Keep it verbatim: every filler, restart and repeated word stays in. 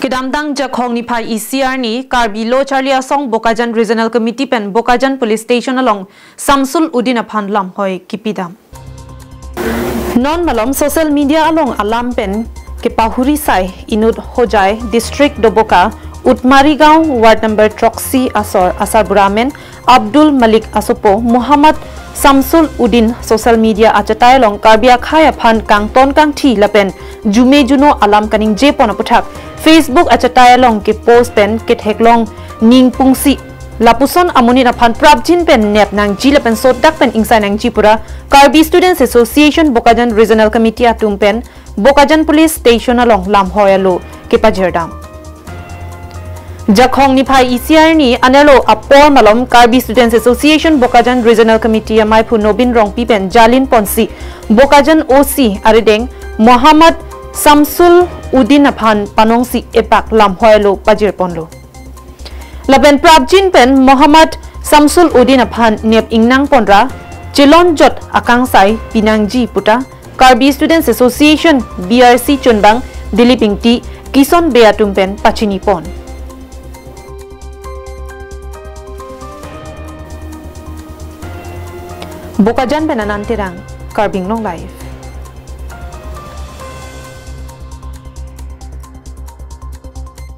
Kedamtang Jakhong niphai isi arni Karbi Lo Charli Asong Bokajan Regional Committee pen Bokajan Police Station along Samsul Uddin aphan lamhoi kipidam. Non malom social media along alam pen kepahuri sai inut Hojai District Doboka Utmari Gaon Ward number throksi asor asarbura amen Abdul Malik asopo Muhammad Samsul Uddin social media achatai along Karbi akhei aphan kangton kangthi lapen jume juno alam kaningje pon aputhak Facebook achatai along kepost pen ketheklong ning pungsi lapuson amonit aphan prapjin pen nep nangji lapen sodak pen ingsai nangji pura Karbi Students Association Bokajan Regional Committee atum pen Bokajan Police Station along lamhoi alo kepajirdam. Jakhong niphai isi arni anerlo apor malom Karbi Students Association Bokajan Regional Committee amaiphu Nobin Rongpi pen jalin ponsi Bokajan O C arideng Muhammad Samsul Uddin aphan panongsi epak lamhoi alo pajir ponlo. Lapen prapjin pen Muhammad Samsul Uddin aphan nep ingnang ponra chelonjot akangsai pinangji puta Karbi Students Association B R C chunbang Dilip Ingti, Kison Bey atum pen pachini pon. Bokajan pen Anand Terang, Karbi Anglong Live.